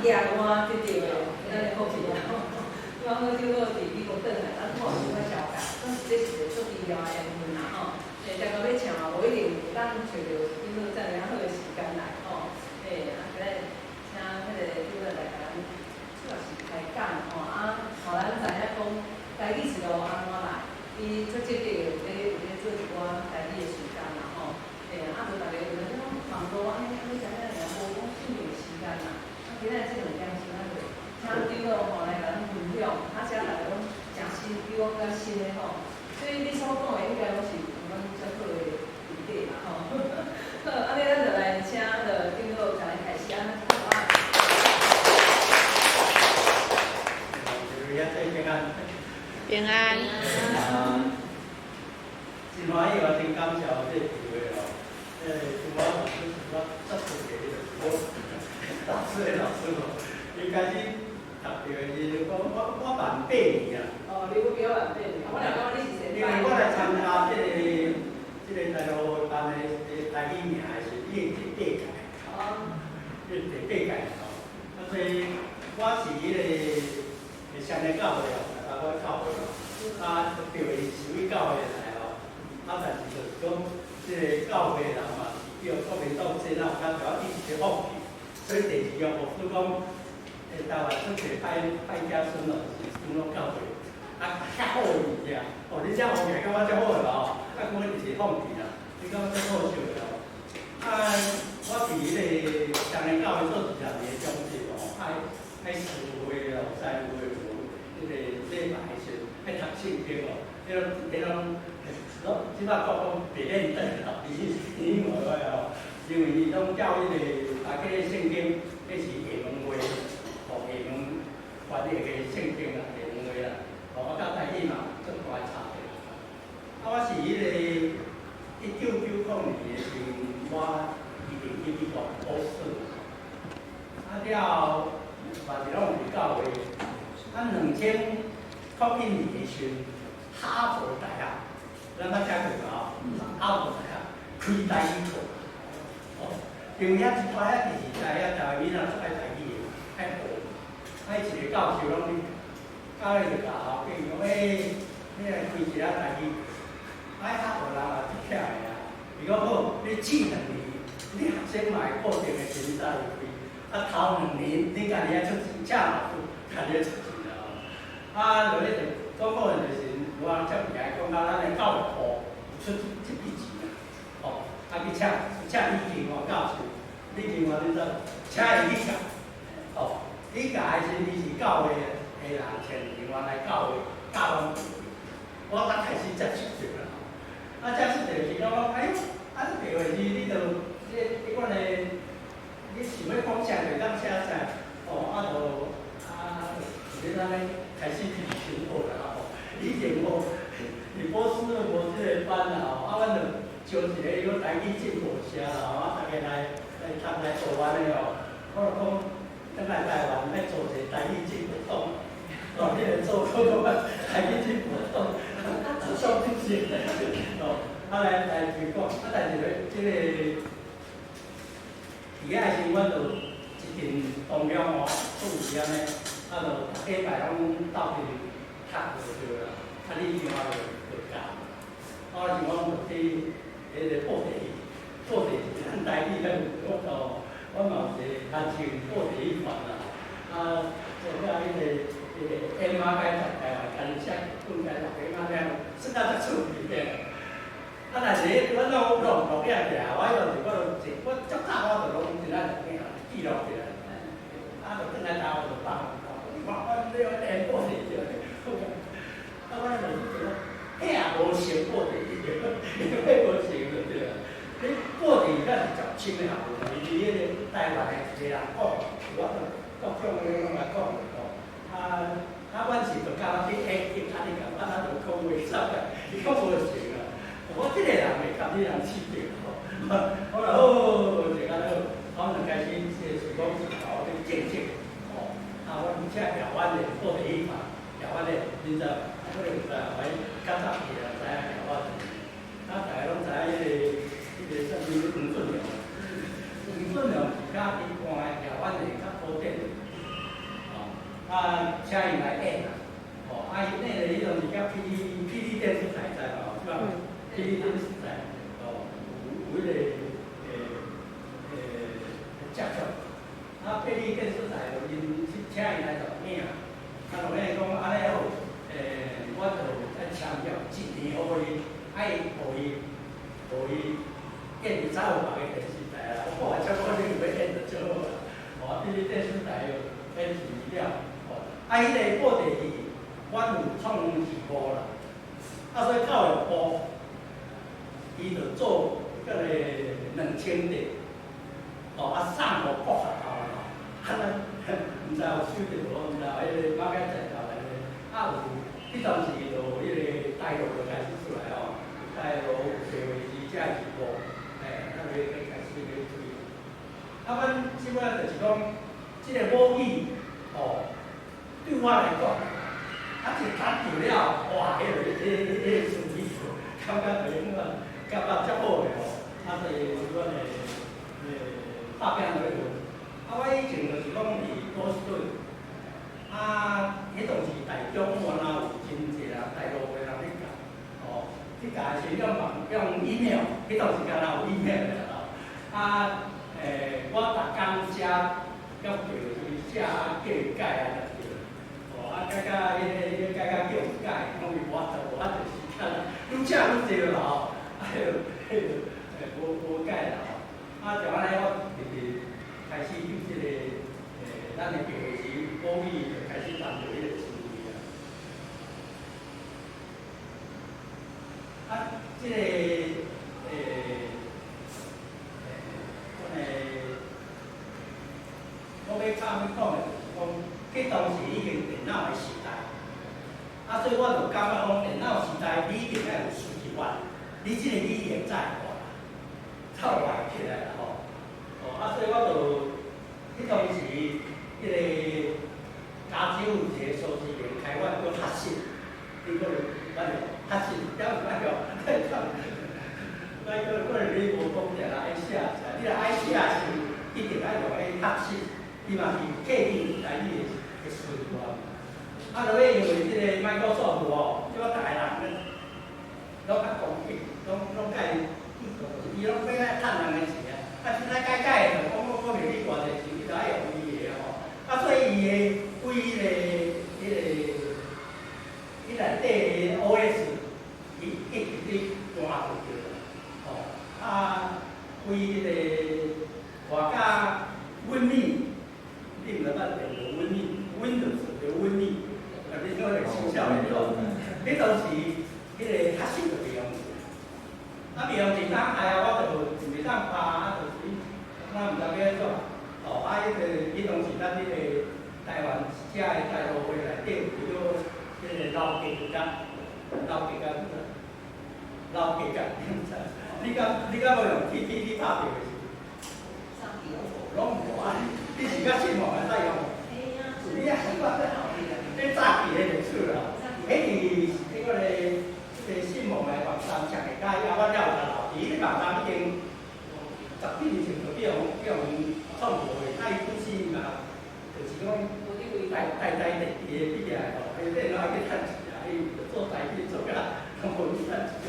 額外得著的，咱的福氣啊！我講長老佇美國轉來，咱看有小可紹介，算是這是一個足重要的緣分啦吼。逐個欲唱嘛，無一定會當揣著長老遮爾仔好的時間來吼。啊，今日請彼個長老來共咱主要是開講吼，啊，予咱知影講台語一路按怎來，伊足積極的有咧做一寡台語的事工啦吼。啊，無逐个有陣講網路按呢按呢知影爾，無講訓練時間啦。啊，今仔這兩點鐘，咱就請長老吼來共咱分享，啊，遮逐个攏誠新，比我較新的吼，所以你所講的應該攏是阮足好的弟弟啦吼。好，按呢咱就來請著長老共咱開始啊。平安。平安。啊，真歡喜，我真感謝這個機會哦。我老師我足特別的，就是我老師的老師哦。伊開始讀著的時陣，我晚8年啊。哦，你閣比我晚八年，我若感覺你是先因為我來參加這個大陸辦的台語營的時，已經第八屆。這第八屆吼，啊，所以我是彼個雙連教會哦，台灣教會哦，啊，著是屬於教會來哦，啊，但是就是講，這個教會人嘛是叫國民黨洗腦，較著一直放棄，所以第二個牧師講，台灣出一個歹歹子孫哦，是長老教會，啊，較好物件，哦，你遮好物感覺遮好的吼，啊，講就是放棄啦，你感覺足可惜的哦。啊，我佇彼個雙連教會做20年的長執哦，愛愛司會哦，司會有彼個禮拜時愛讀聖經哦，彼種彼種攏這擺講講袂認得啦，你認為哦，因為伊攏教彼個大家的聖經，彼是下門話，哦，下門翻譯的聖經啦，下門話啦，哦，啊，佮台語嘛足大差別。啊，我是彼個1990年的時陣，我移民去美國波士頓，啊了後嘛是攏佇教會。啊，2001年的時陣，哈佛大學，咱捌聽過無？哈佛大學開台語課，哦，因為遐一擺遐電視台遐台灣囡仔足愛台語的，愛學，啊，伊一個教授攏去，教伊就共校長講，欸，你來開一下台語課，啊，哈佛人也足巧的啊，伊講好，你試兩年，你學生嘛會固定的薪資開，啊，頭兩年你家己愛出錢，請老師家己愛出錢啦吼。啊，落去就總共就是有人接起來講到咱的教育部出這筆錢啊，哦，啊去請請李金華教授，李金華你知，請伊去教，哦，伊教的時伊是教會的人，請人員來教會教阮，我才開始接觸著啦。啊，接觸著是講講，哎喲，啊，這個是你著這這款的，你想欲講啥就會當寫啥，哦，啊，就啊，就是按呢開始去學啦吼。以前無，佇波士頓無這個班啦吼，啊，阮就招一個伊講台語進步社啦吼，啊，逐家來來讀來台灣的吼，我就講，轉來台灣欲組一個台語進步黨，哦，彼個做講講台語進步黨，做這些，哦，啊來來推廣，啊，但是咧，這個佇遐時，阮就一陣當中吼，厝是按呢，啊，就逐禮拜攏鬥陣讀就對啦，啊，你另外就教。啊，我想講就去彼個布袋戲，布袋戲咱台語咱我就我嘛有一個較像布袋戲團啦，啊，做了彼個演馬改全台灣，家己寫劇本，家己錄演馬了，算啊足趣味的。啊，但是阮攏錄錄影起來，我迄陣時我就我足早我就攏真愛錄影記錄起來。啊，就轉來台灣就放，我我你我演布袋戲，啊，我就覺得，彼也無成布袋戲，彼無成就對啦。你布袋戲咱是十清的學問，伊佇彼個台灣的一個人講，我就各種的攏來講吼。啊啊，阮是就教去演劇，啊，你共啊，咱就講話啥個，伊講無成啊。我這個人會共你人試著吼。我話好，就按呢好，我就開始是講是搞咧正式吼。啊，阮請台灣的布袋戲團，台灣的，恁知可能有知影，反正較早期的人知影台灣。啊，大家攏知影彼個啥物黃俊良，黃俊良是較一般的台灣的較古典。請𪜶來演啊，哦，啊，伊演的彼當時叫 PD 電視台知無？是吧？PD 電視台，哦，有彼個接觸，啊，PD 電視台就𪜶請𪜶來錄影，啊，錄影講按呢好，我就愛簽約一年予伊，愛予伊演走別个電視台啊，我看這可能欲演就足好啦，哦，PD 電視台又演一年了，哦，啊，彼個布袋戲，阮有創字幕啦，啊，所以教育部伊就做這个2000碟，哦，啊，送予各學校啦，啊，咱毋知有收著無，毋知彼个馬仔在頭來咧，啊有，彼當時就彼個大陸就開始出來吼，大陸有社會字這字幕，欸，啊，欲開始欲推。啊，阮這擺就是講，這个母語，哦，對我來講，啊，一談著了，哇，彼个滋味，感覺就感覺足好的吼，啊，所以阮的拍拼落去做。啊，我以前就是講佇波士頓，啊，彼當時台中原來有真濟人大陸的人去教，哦，去教的時用網用 email，彼當時敢若有 email 的吼，啊，我逐工寫，叫叫是寫叫伊改啊，就對。哦，啊，改甲彼個改甲叫伊改，攏是無法度，無法度時間，愈寫愈濟啦吼，啊，彼個無改啦吼，啊，就按呢我直直開始對這個咱的白話詞母語就開始談著彼個滋味啊。啊，這個阮的我欲較欲講的就是講，彼當時已經電腦的時代，啊，所以我就感覺講電腦時代你一定愛有輸入法，你這個語言才會活，才會活起來啦吼。哦，啊，所以我就彼當時彼個加州有一個蘇士明開發叫哈信，你可能捌無？哈信，敢有捌無？我可能你無講定啦，愛寫，你若愛寫是一定愛用彼哈信，伊嘛是特定台語的輸入法。啊，落尾因為這個 Microsoft 吼，這擺逐个人攏較公平，攏佮伊攏欲愛趁人的錢啊。啊，凊彩改改就講我袂你偌濟錢，你就愛用伊的吼。啊，所以伊的規彼內底的 OS，伊一直咧換就對啦。吼，啊，規彼個換甲 WinMe，你毋知捌電腦 WinMe，Windows 叫 WinMe，啊，你講個生肖的對無？彼當時彼個較實就袂用字，啊，袂用字當哎呀，我就袂當拍，啊，就是咱毋知欲按怎。哦，啊，彼當時咱彼個台灣遮的大陸會內底有叫彼個老客甲，老客甲，老客甲，你敢無用 TPP 拍著的是？攏無啊！你是較新網會使用？你啊，你早期的歷史啦，彼佇彼個新網的網站上下架，啊，阮了有較老，佇彼個網站已經十幾年前就去予創造的，啊，伊本身嘛，就是講台台地的畢業的吼，伊電腦愛去趁錢啊，伊做台語做甲攏無去趁錢，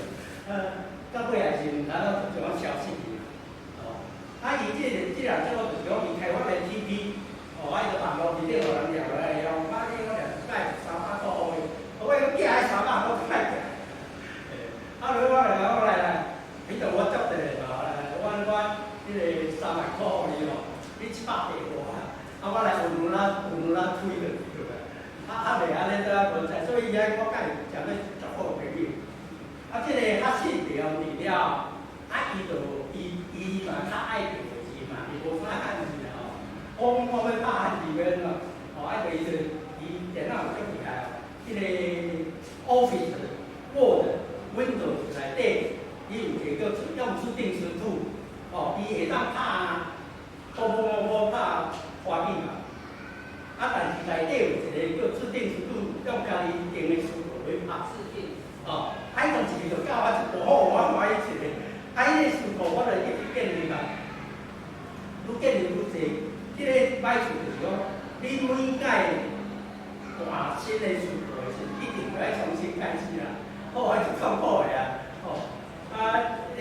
啊，到尾也是毋知影怎怎消失去。哦，啊，伊這個這個就是講伊開發的 TP，哦，啊，伊就網路佇頂予人掠落來用，啊，你講掠一擺300箍的，我講寄彼300箍歹寄，啊，落我來講來來，彼陣我接一個嘛，我彼個3萬箍予你吼，你700塊予我，啊，我來有啦有啦推落去對啊，啊袂按呢都無在，所以伊愛我佮伊交咧足好朋友。啊，這個較細袂用佇了，啊，伊就伊伊嘛較愛白話字嘛，伊無啥漢字啦吼。我講我欲拍漢字欲按怎？吼，啊，就伊就伊電腦有足厲害哦，彼個 Office、Word、Windows 內底，伊有一個叫用自定識圖，哦，伊會當拍，某某某某拍華語嘛。啊，但是內底有一個叫自定識圖，用家己定的詞庫去拍。哦，啊，彼當時就教我一步，好，我歡喜一个。啊，彼個詞庫我就一直建立嘛，愈建立愈濟。這個歹處就是講，你每擺換新的書簿的時，一定愛重新開始啦。好，還是痛苦的啊！吼，啊，欸，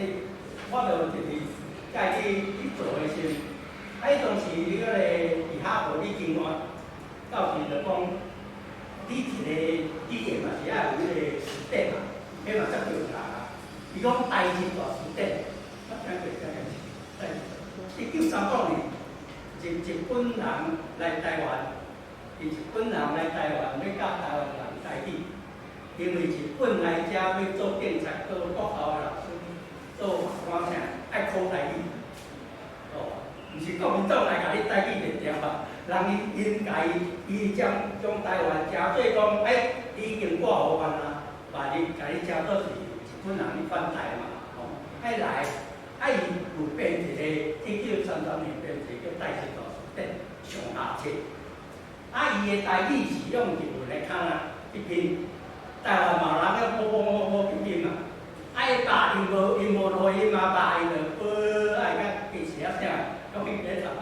我就直直家己去做的時，啊，彼當時你彼個佇哈佛李金華教授就講，你一個語言嘛是愛有彼個詞典嘛，彼嘛足重要啊。伊講台日大辭典，我聽過這件事，台日1939年，日本人來台灣，日本人來台灣欲教台灣人台語，因為日本來遮欲做警察、做國校的老師、做法官啥，愛考台語。哦，毋是國民黨來共你台語練掉啊，人𪜶𪜶家伊將台灣誠做講，欸，你已經掛予番啊，把你共你誠做是日本人咧反台嘛，吼，愛來，啊伊有編一個1933年編一個叫《台日大辭典》上下冊，啊伊的台語是用日文的卡那去拼，台灣嘛有人咧摸摸摸摸去拼嘛，啊伊爸伊無錄音啊，爸伊就報愛甲加寫啥，講伊咧讀啊，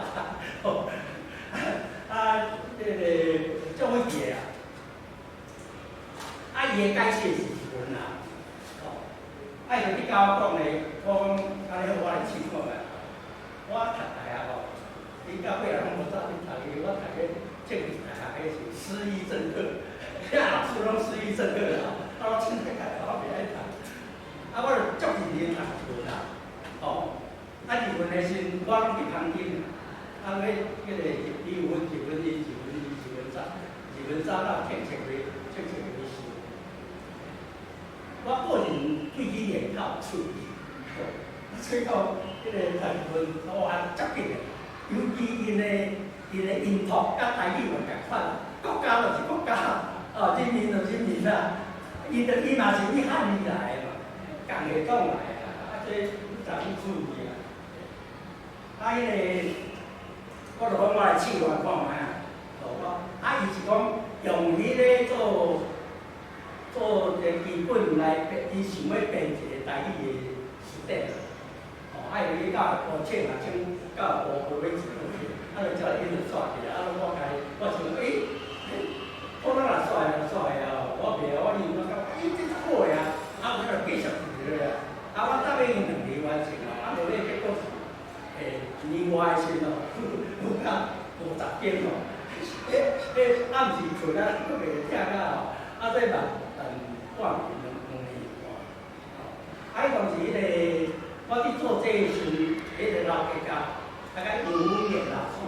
吼，啊，這個足好記的啊，啊伊的解釋是日文啊。啊，伊就去共我講咧，我講按呢好，我來試看覓。我讀大學吼，伊到尾仔攏無走去讀伊，我讀彼政治大學，彼是失意政客，遐老師攏失意政客啊，啊，我凊彩讀，我袂愛讀。啊，我就足認真讀日文啊，吼，啊日文的時陣，我攏佇旁邊，啊，彼彼個日文、日文一、日文二、日文三、日文三到天冊尾，天冊尾收。我個人對語言較有趣味，所以講彼個日文哇足緊的，尤其𪜶的音讀佮台語嘛仝款，國家就是國家，哦，人民就人民啊，伊就伊嘛是以漢語來的嘛，仝系統來的啊，啊這就去注意啊。啊，彼個我就講我來試看看覓啊，哦，我啊伊是講用彼個做。做一個基本來編，伊想欲編一個台語的辭典，哦，啊伊去教育部請啊，請教育部無欲做去，啊就叫𪜶就煞去啊，啊我家我想講，欸，我哪若煞就煞啊，我袂曉，我認我感覺，欸，這足好的啊，啊我就繼續做落啊，啊我搭欲2年完成哦，啊無咧結果是，欸，年外的時陣哦，有甲50間哦，欸欸，暗時睏啊，閣袂聽啊吼，啊這嘛。半年兩年半，吼！啊，彼當時彼個我佇做這個時陣，彼個老家教，啊個楊文彦老師，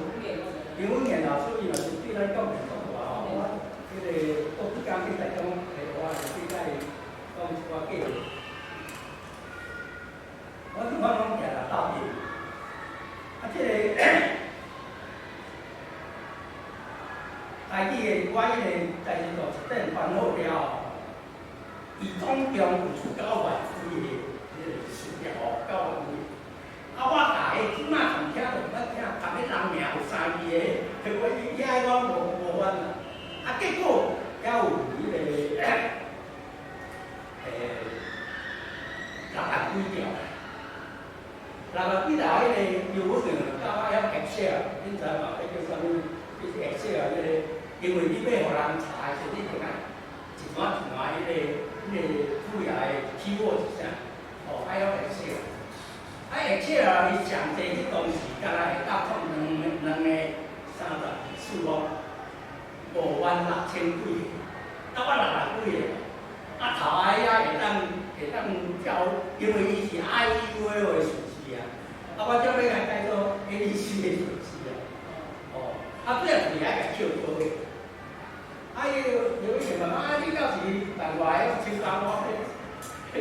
楊文彦老師伊嘛是對咱貢獻足大吼。我彼個國子監去台中，我就去佮伊講一寡計劃。我我攏定定鬥陣。啊，這個台語的，我彼個台語大辭典翻好了後。伊總共有出9萬幾個彼個詞條哦，9萬幾。啊，我共彼這馬從聽就毋捌聽，共彼人名有三字的，我伊遐我無法啦。啊，結果猶有彼個6萬幾條，6萬幾條彼個有可能教我曉 Excel，恁知無？彼叫啥物？就是 Excel 彼個，因為你欲予人查的時陣，你著愛一段一段彼個。彼個主要的 keyword 是啥？哦，愛曉 Excel。啊，Excel 伊上濟彼當時敢若會當創兩兩個三十四方56,000幾個，啊，我六萬幾個，啊頭仔遐會當跳，因為伊是 I E U O 的順序啊，啊，我將欲共改做 A B C 的順序啊，哦，啊，最後是愛共扣倒的。啊，伊有伊就問啊，你到時辦外個手工我彼彼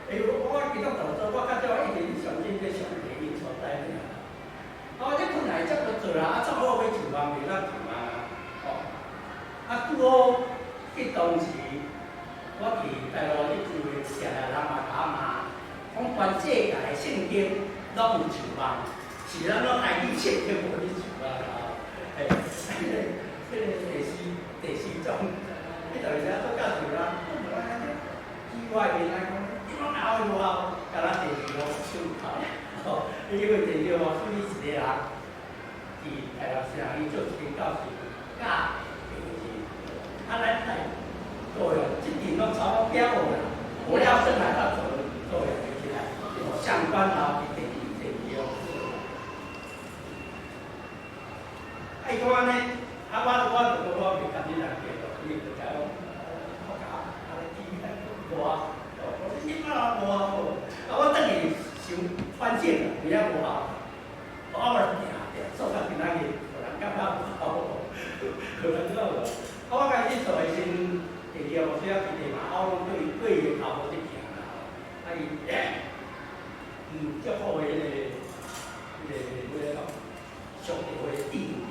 欸，我基督徒做，我較少一直相信這上帝𪜶所在爾。啊，我這本來這個做啦，啊，做好欲上網袂當上網啊，哦。啊，拄好彼當時，我佇台灣咧聚會，常常人嘛共我罵，講全世界的聖經攏有上網，是咱攏台語聖經無咧上網啊。嘿，彼個第四章，彼就是做教授啦，意外面來講，你攏拗無拗，敢若第二牧師吼，因為第二牧師伊一個人，佇台南市伊做一間教授，教第二，啊，咱在高雄這陣攏差不多表學啦，學了轉來到做做會起來，相關後第二第二哦。啊，伊講按呢，啊，我就講我袂共你人計較，伊就知講，我教啊，你記無啊，我說你嘛無啊，啊，我等於想反正有影無效，我我定定做到今仔日，予人感覺無效，予人感覺無效。啊，我開始做的時陣，第二個牧師啊，伊地嘛，我攏對對伊的頭路咧行啦，啊伊，足好的彼個，彼個彼個講，上帝話的定義，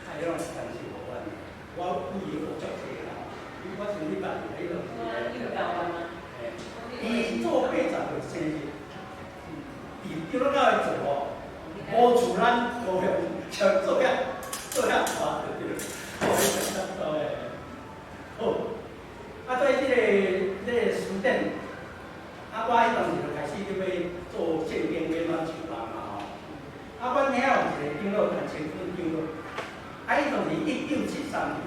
啊，伊攏是關心予阮。我對伊學足濟啦，我上禮拜二彼個是，伊做80歲生日，伊叫咱來做吼，無像咱高雄像做遐做遐大就對了，好，好，啊，對這個書展，啊，我彼當時就開始就欲做聖經欲怎授人嘛吼。啊，阮遐有一個長老，陳清坤長老，啊，伊當時1973年，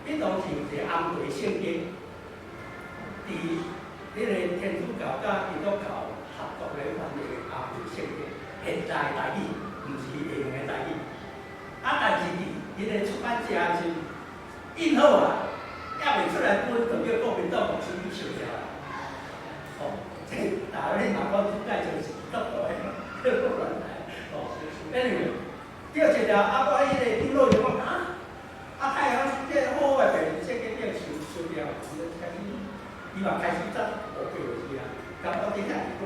彼當時有一個紅白聖經，佇彼個天主教佮基督教合作咧翻譯的紅白聖經，現代台語，毋是下洋的台語。啊，但是佇彼個出版社時印好啊，猶未出來分，就叫國民黨牧師去燒掉啦。哦，這大家你嘛講介紹是基督徒的，亂來。哦，anyway，叫一條啊，我彼個長老就講啊，啊，太陽這好的白聖經叫燒燒掉，伊就開始，伊嘛開始則學叫去啊。感覺這遐是講，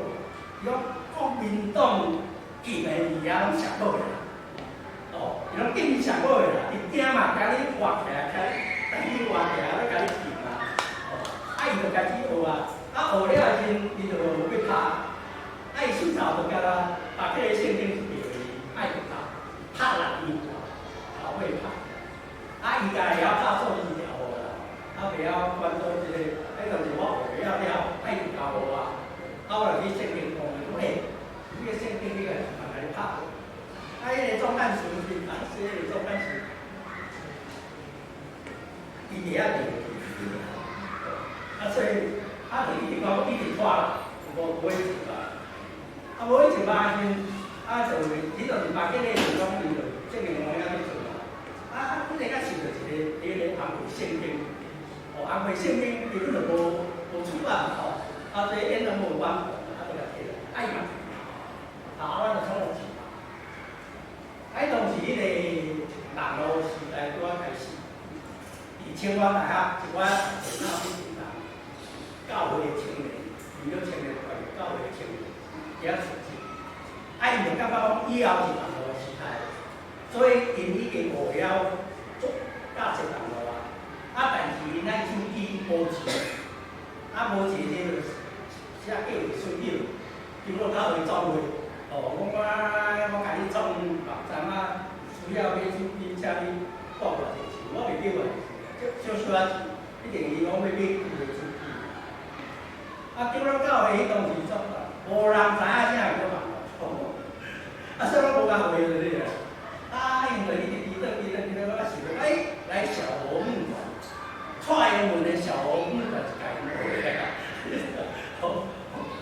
伊講國民黨禁的物仔攏上好的啦。哦，伊攏禁上好的啦，伊驚嘛，共你活起來，共你等你活起來，欲共你禁啊。哦，啊，伊就開始學啊，啊，學了時陣，伊就欲拍，啊，伊手頭就敢若把這個聖經是對的，愛拍，拍六面頭，頭尾拍。啊，伊家會曉拍數字條無啦，啊，袂曉關做這個，彼當時我學袂曉了，啊，伊就教我啊。啊，我就去聖經講，講欸，你個聖經你個嘛共你拍。啊，彼個總幹事是啊，是彼個總幹事，伊袂曉念。啊，所以啊，就一直講一直拖啦，無無去上班。啊，無去上班時陣，啊，就彼當時巴結咧就講伊就聖經講遐去做嘛。啊，本來較想著一個彼個紅白聖經，哦，紅白聖經根本就無無出版吼，啊，這演攏無版權，啊，就共摕來，啊，伊嘛，啊，阮就創落去。啊，彼當時彼個網路時代拄仔開始，佇清華大學一寡電腦去人，教會的青年，為咗青年團，教會的青年佇遐學習。啊，伊就感覺講以後是網路時代，所以𪜶已經學曉做教識網路啊。啊，但是𪜶愛手機無錢，啊無錢你就寫叫伊申請，長老教會總會，哦，我我我共你創網站啊，需要買手機，請你付偌濟錢，我袂記偌濟錢，少少仔錢，一定伊講欲買幾个手機。啊，長老教會彼當時做，無人知影啥叫網路，啊，所以攏無共會就對啦。啊，因為伊直記得記得記得，我想著，哎，來小侯募款，蔡英文的小侯募款一家學啊，好，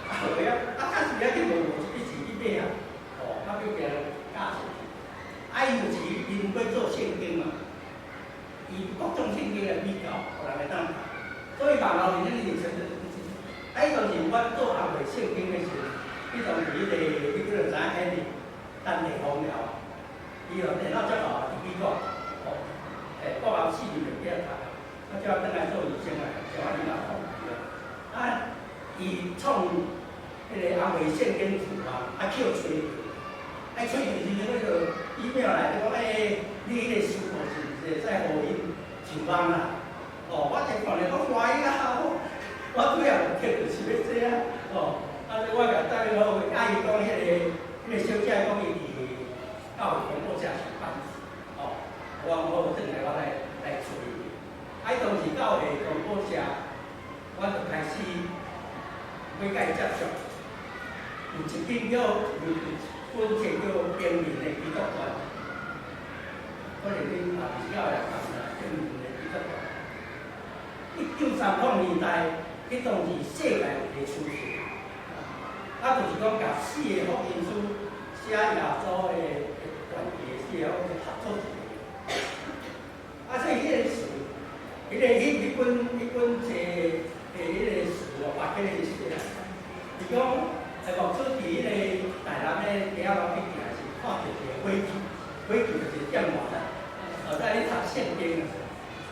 啊，學啊，啊，較時啊去問無一筆錢去買啊，哦，啊，欲共人教出去，啊，伊就是因欲做聖經嘛，伊各種聖經來比較，予人會當讀，所以網路裡面一直傳啊，彼當時阮做紅白聖經的時陣，彼當時彼個你可能知影彼個陳麗鳳了，伊用電腦接到佇美國，哦，欸，國外四年袂記得讀，啊，叫我轉來做醫生啊，叫我伊嘛放棄啊，啊，伊創彼個紅白聖經圖啊，啊，去予揣著，啊，揣著時陣，彼個 email 來就講，欸，你彼個書庫是毋是會使予𪜶上網啦？哦，我一看就講歡喜啊，我我主要目的就是欲這啊，哦，啊，所以我共答應好，啊，伊講彼個彼個小姐講伊佇教會廣播社上班，哦，我講好，轉來我來來揣伊。啊，彼當時教會廣播社，我就開始欲共伊接觸，有一本叫有一本冊叫《平民的基督觀》，可能恁也是教會講啦，天文的基督教。1930年代，彼當時世界有一個趨勢，啊，就是講共四个福音書寫耶穌的傳記的四个福音書合做一个。啊，所以彼个詞，彼个彼彼本彼本冊的彼個詞哦，白起來是寫，伊講，牧師佇彼個台南咧街仔路去行時，看著一個火球，火球就是點外啦，哦，在咧讀聖經的時陣，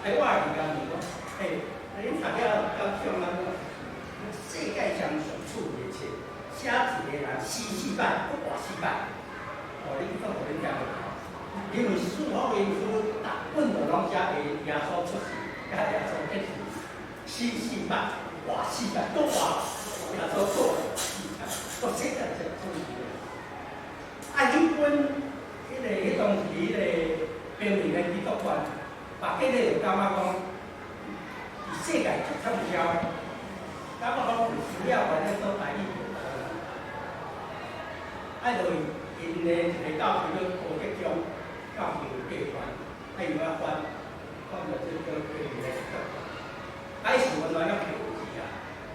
哎，我也佇共問講，欸，啊恁讀了敢想安怎？世界上上趣味的冊，寫一個人死四擺，閣活四擺，哦，你總予恁聽無？因為四福音書逐本都攏寫耶穌出世，佮耶穌結世，死四擺，活四擺，閣活，耶穌閣活四擺，閣世界上趣味的。啊，彼本彼个彼當時彼個平民的基督教，別個咧就感覺講，佇世界足暢銷的，感覺講有需要翻譯做台語就台灣。啊，就𪜶的一個教授叫郭德忠教授過翻，啊，伊有翻，翻著這個平民的基督教。啊，伊是原來約白文字啊，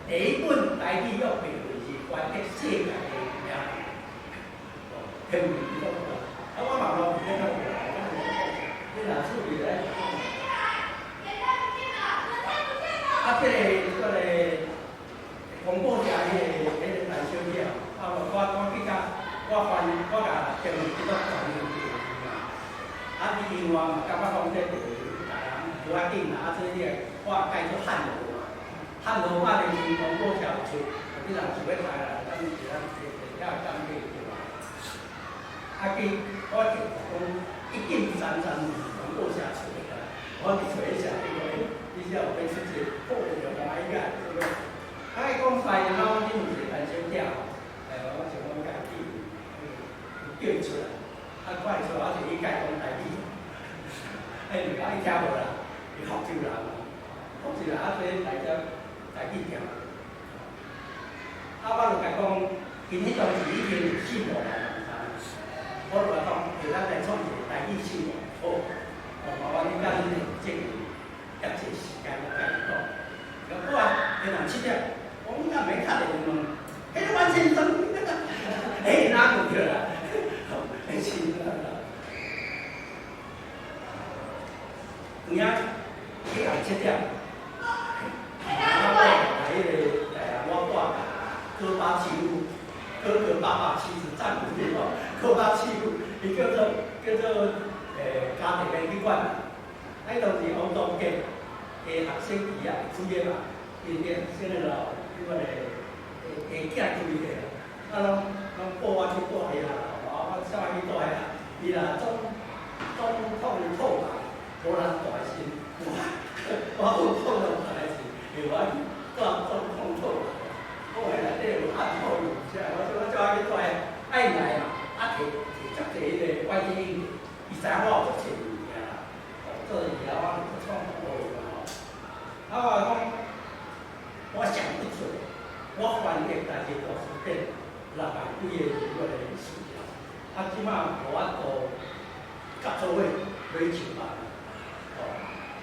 第一本台語約白文字翻譯世界的名，哦，天文基督教。啊，我嘛無伫咧遐過來，你若趣味來。啊，這個廣播社彼個陳小姐，啊，我去共我翻，我共天文基督教翻譯嘛。啊，伊另外嘛感覺講這個台人無要緊啦，啊，所以你我改做漢羅嘛，漢羅馬的時廣播社有出，你若想欲讀啦，咱是咱摕遐講解對吧？啊，去我就講1933年廣播社出的啦，我去揣一下，結果你只有欲出這個，好就歡喜啊，對不對？啊，伊講西然後恁有一個陳小姐吼，哎，我想講家己叫伊出來，啊，看伊出來，我就去共講台語，哎，伊聽無啦，伊福州人嘛，福州人啊，所以來遮台語聽。啊，我就共講，𪜶彼當時已經有4、5萬人參，我就共講，欸，咱來創一個台語信望，好，哦，麻煩你佮恁的負責人，約一個時間來共伊講。伊講好啊，下晝7點。我講敢免敲電話問，彼個阮先生，欸，哪有對啦？欸，是啦。有影去下7點，我來彼個台南，我住哥巴欺夫，哥哥爸爸妻子丈夫對無？哥巴欺夫，伊叫做家庭的旅館。啊，彼當時王東杰的學生伊啊，主業嘛，伊變先個咯，彼個的下囝對的，啊，攏報我去住遐啦，我啥去住遐，伊若總統的套房，無人住的時，我有可能住的時，會我去住總統套房，我內底有暗號有啥，我說我叫我去住遐，愛來嘛，啊摕摕足濟彼個外景影，伊知影我有足濟物件啦，哦，做物件我就創好嘛吼，啊我講，我上不做，我翻譯台語大辭典6萬幾個字我的資料，啊，這馬無法度合做伙買10萬，哦，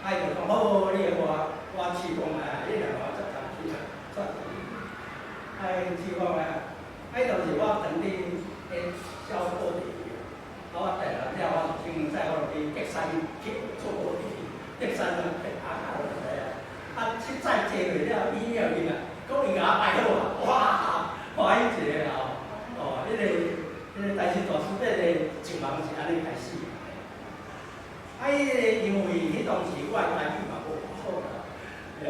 啊伊就講好，你會我試講啊，你若我接通去啊，煞啊伊試講啊，啊伊當時我當佇咧小寶地，啊我台南了，我就先載我去竹山去做寶地，竹山攏摕阿卡就知影，啊，實在坐落了，伊了伊啊，講伊共我擺好啊，哇，歡喜一个啦吼，哦，彼個台詞大辭典的一網是按呢開始。啊，彼個因為彼當時我的台語嘛無偌好啦，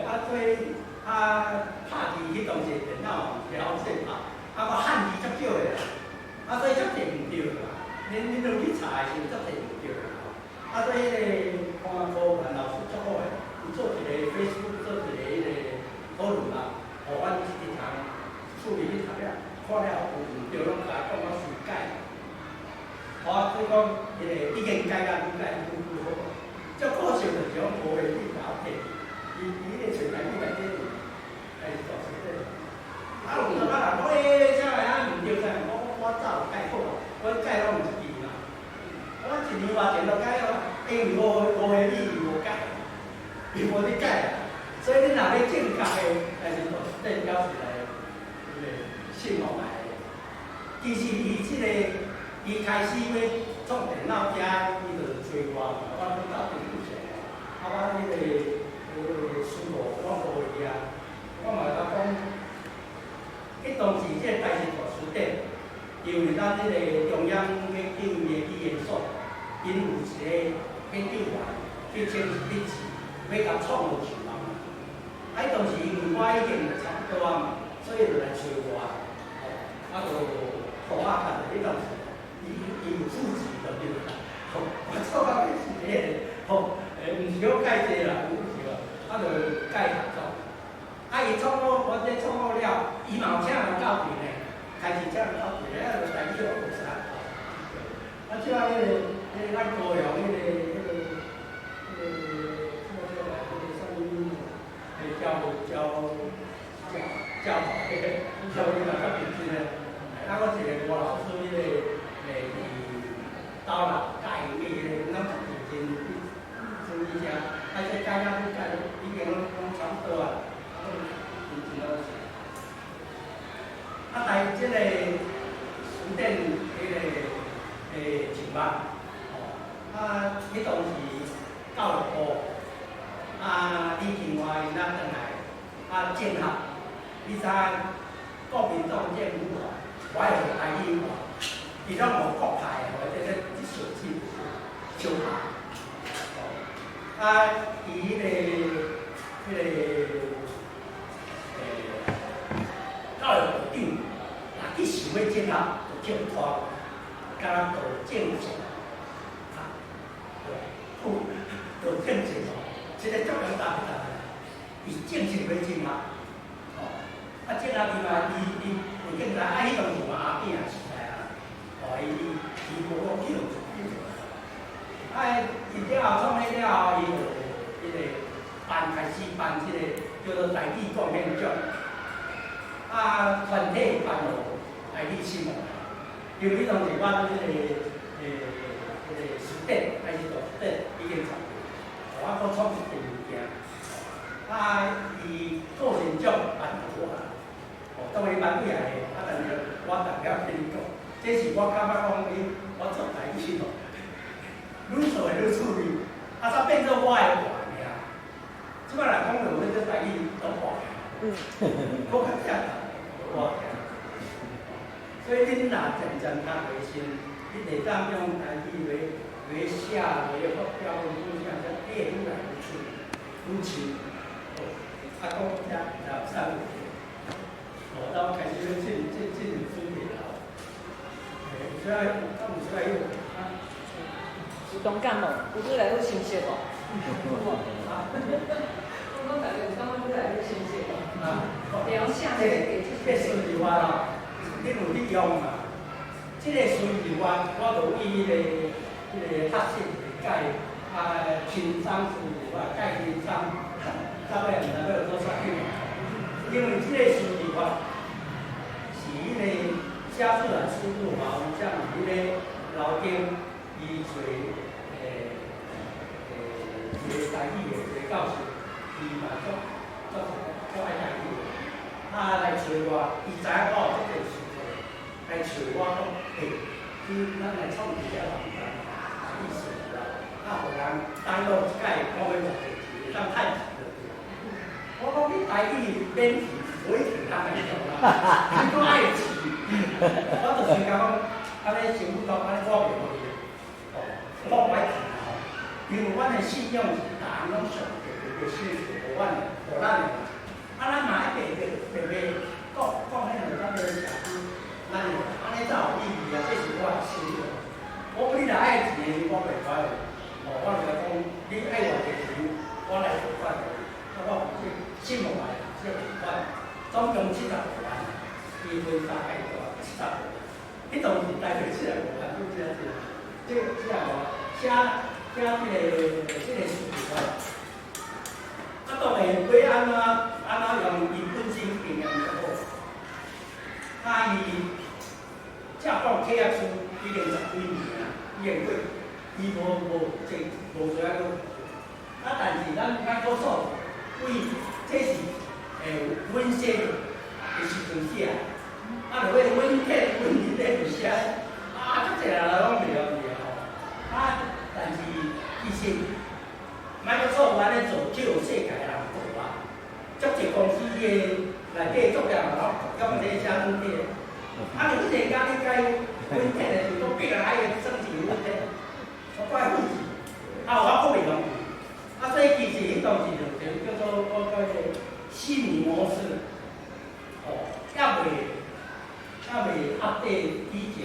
啊，所以啊拍字彼當時電腦嘛毋是曉勢拍，啊我漢字足少的啦，啊所以足濟毋對啦。恁攏去查的時陣足濟毋對啦吼。啊，所以彼個潘科文老師足好的，伊做一個 Facebook 做一個彼個討論嘛，予阮一直通趣味去讀了，看了有毋對攏共我講我隨改。我所以講，彼個已經改甲愈改愈愈好。足可惜就是講無會去共我提，伊彼個揣台語內底還是大辭典。啊，有淡仔人講，欸，啥會啊毋對啥？我早就改好啊，我改攏毋是字嘛。我一年外前就改好啊。因為5個字伊無改，伊無咧改，所以你若欲正確的，但是大辭典表示來彼个信望愛的。其實伊這个，伊開始欲創電腦遮，伊就揣我嘛，我攏鬥陣拄上，啊，我彼个師母攏無伊啊，我嘛共講，彼當時這個台式大辭典，因為咱彼個中央欲救伊的語言所，𪜶有一個研究員去簽一筆字，欲共創落上網嘛。啊，彼當時因為我已經差不多啊嘛，所以就來揣我，吼，啊，就予我看著彼當時，伊有數字就對啦，吼，我做到尾是彼个，吼，毋是講蓋濟啦，毋是哦，啊，就蓋合作。啊，伊創好，我這創好了，伊嘛有請人校對呢，開始請人校對，啊，就台語學無啥。啊，這彼个咱高雄彼个啥物，教教教教彼个教伊嘛較認真的。啊，我一個吳老師，彼个伫斗六教英語彼个，攏足認真去注意遮，啊，這改了改已經攏差不多啊。認真老師。啊，但這個辭典彼个上網，吼，啊，彼當時教育部啊，李廷華𪜶仔轉來，啊，整合，你知影國民黨政府吼，無愛予台語化，伊攏予國派的，或者這這小子相拍，吼，啊，伊彼个教育部長，若去想欲整合，就叫拖，敢若導政策，啊，對，導政策吼，這个足簡單的，伊政策欲整合，吼，啊，整合伊嘛，伊有警察，啊，彼當時嘛阿扁也時代啊，吼，伊無講去做去做，啊，伊了後創彼了後，伊就彼个辦開始辦這個叫做台語貢獻獎。啊，團體辦予台語新聞，因為彼當時我這個辭典還是大辭典已經差不多，我閣創一件物件，啊，伊個人獎頒予我，哦，當然頒幾下個，啊，但是我代表跟你講，這是我感覺講，伊我做台語吼，愈做會愈趣味，啊，煞變做我的話爾。這擺來講就欲做台語攏活起來，閣較正活起來。所以恁若漸漸較回心，你會當用台語來來寫、來發表文章，啥，你會愈來愈趣，愈深。哦，啊，講遮就啥問題？哦，當開始要進入主題啦。有啥？敢有啥用？啊？有同感無？有愈來愈清晰無？有無？啊！我講大家有感覺愈來愈清晰無？啊！了寫這這輸入法咯，恁有去用嘛？這個輸入法，我就以彼个學習改啊，輕鬆輸入法改輕鬆，到尾毋知欲倒煞去。因為這個輸入法是彼个寫出來輸入法，有像彼个老丁伊揣一個台語的一個教授，伊嘛足足足愛台語的，啊來揣我，伊知影我有這個需求，來揣我講，欸，去咱來創一個網站，台語輸入法，啊，予人 download 一擺講欲偌濟錢，會當趁錢就對。我講你台語免錢，無一定通來用啦，你閣愛錢，我就是共講，按呢想不通，按呢我袂予伊，哦，我無愛錢吼，因為阮的信仰是逐項攏上帝特別賞賜予阮的，予咱的嘛。啊，咱嘛愛白白白白講講彼兩咱的社區，咱的按呢才有意義啊！這是我的信仰。我講你若愛錢的，我袂管。哦，我就講你愛偌濟錢，我來付款。啊，我負責信望來這付款，總共75萬，伊分三擺做七十五萬。彼當時台北75萬，拄這這，這這個寫寫這個數字法。啊，當然欲按怎用，伊本身經驗就好。啊，伊正講契約書已經十幾年啊，已經過伊無無這無需要閣。啊，但是咱 Microsoft 為這是Win7的時陣寫，啊，落尾 Win10 Win11寫，啊，足濟人攏袂曉記吼。啊，但是其實 Microsoft 按呢做，就世界人做啊，足濟公司的內底作業嘛攏感覺這寫軟體。啊，你迄個工你改 Win10 的時陣，變來個算是 Win10，我怪費事，啊，我閣袂用。啊，所以其實彼當時就叫做我叫個虛擬模式，哦，猶未 update 以前，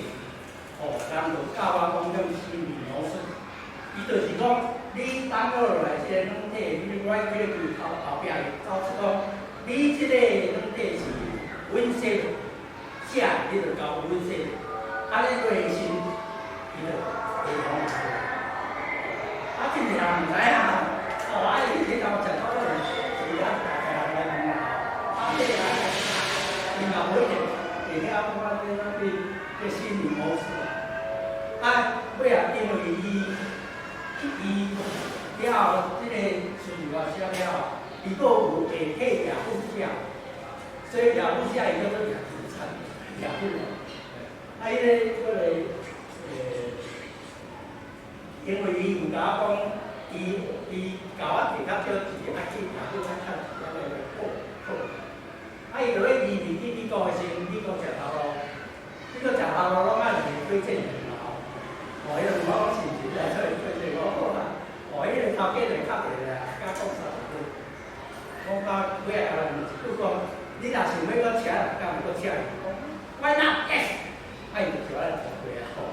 哦，人就教我講種虛擬模式，伊就是講你 download 落來這個軟體，你 right click 後後壁會走出講，你這個軟體是 Win7 寫，你就交 Win7，按呢落時，伊就會通。啊，真濟人毋知影。哦，啊，伊迄當食到落是啊，大家人來問啦，啊，這個伊嘛無一定會曉講啊，這這這虛擬模式啊，啊，尾啊，因為伊伊了後，這個資料寫了後，伊閣有會替雅虎寫，所以雅虎寫伊叫做雅虎產，雅虎啊，彼個嗰個因為伊有共我講，伊伊共我提較少一個愛去雅虎較較一個好好，啊，伊就咧移民去美國的時陣，美國食頭路，美國食頭路攏愛來推薦人嘛吼，哦，伊就問我講是毋是來出來推薦我好啊，哦，彼個頭家就敲電話來，佮講三十句，講到尾仔來問一句講，你若想欲閣請人，敢會閣請伊？講 Why not? Yes，啊，伊就招我來開會啊，吼，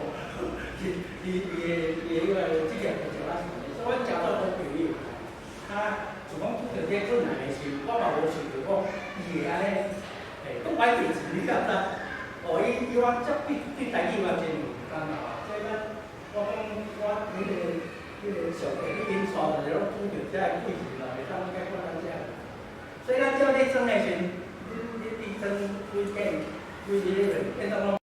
伊伊伊的伊的彼個職業就招我是，所以阮誠做好朋友。啊，就講拄著這困難的時陣，我嘛無想著講伊會按呢，閣歹提錢，你敢知？哦，伊伊我這對對台語我真有負擔啊，這咱我講我彼個彼個上帝已經帶就是攏拄著這個貴人啦，會當解決咱這。所以咱照咧裝的時陣，你你你裝幾片幾日變當攏。